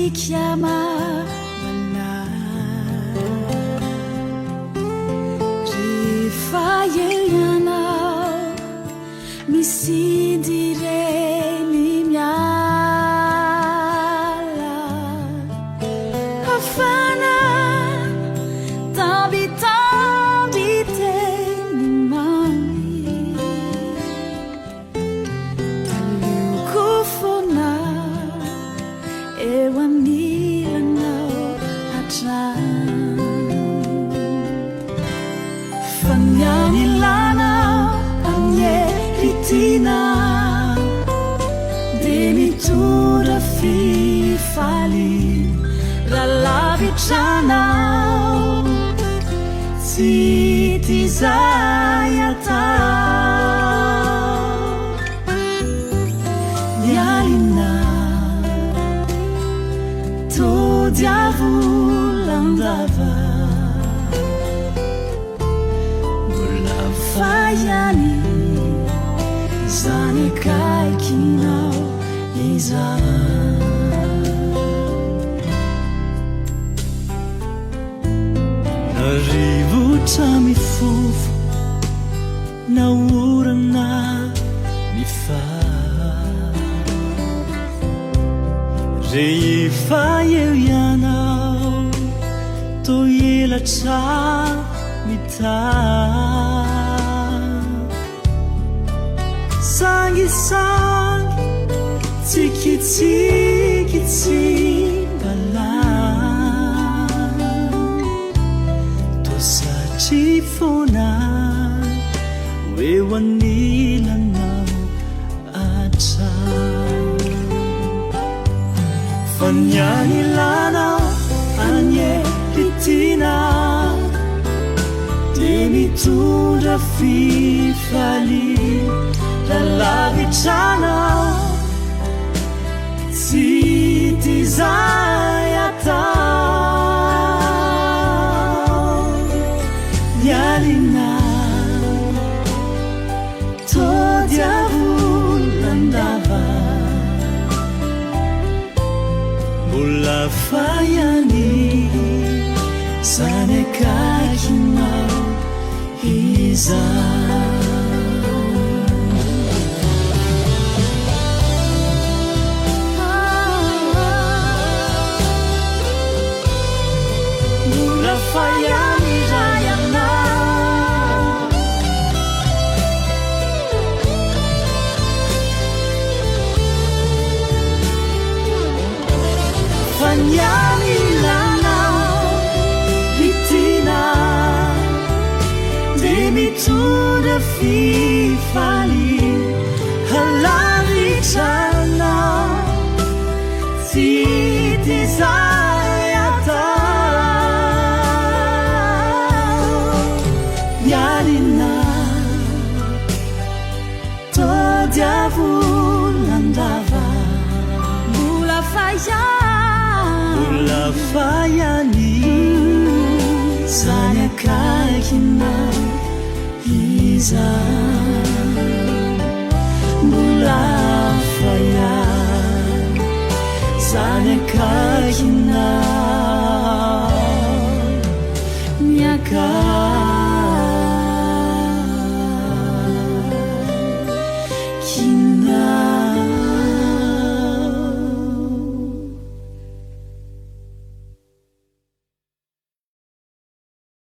tsiky amam-bala. Rehefa eo ianao, misinda ireny miala. Hafana, tambitamby teny mamy. Aleoko foana eo anilanao hatrany. Fa ny anilanao anie ry tiana dia mitondra fifaliana raha lavitra anao tsy tia izay atao. Ny alina todiavolan-dava mbola fahiny izany akaikinao izany. Na rivotra mifofo na orana mifaha Rehefa eo ianao toa elatra mitaha Sangisangy tsikitsiky tsy mba lany Toa satry foana ho eo anilanao hatrany Fa ny anilanao anie ry tiana Dia mitondra fifaliana raha lavitra anao Tsy tia izay atao Ny alina todiavolan-dava Mbola fahiny izany akaikinao izany. Mbola fahiny raha ianao. Fa ny anilanao ry tiana dia mitondra fifaliana halavitra anao tsy tia izay atao ny alina todiavolan-dava. Mbola fahiny. Mbola fahiny izany akaikinao izany. Mbola.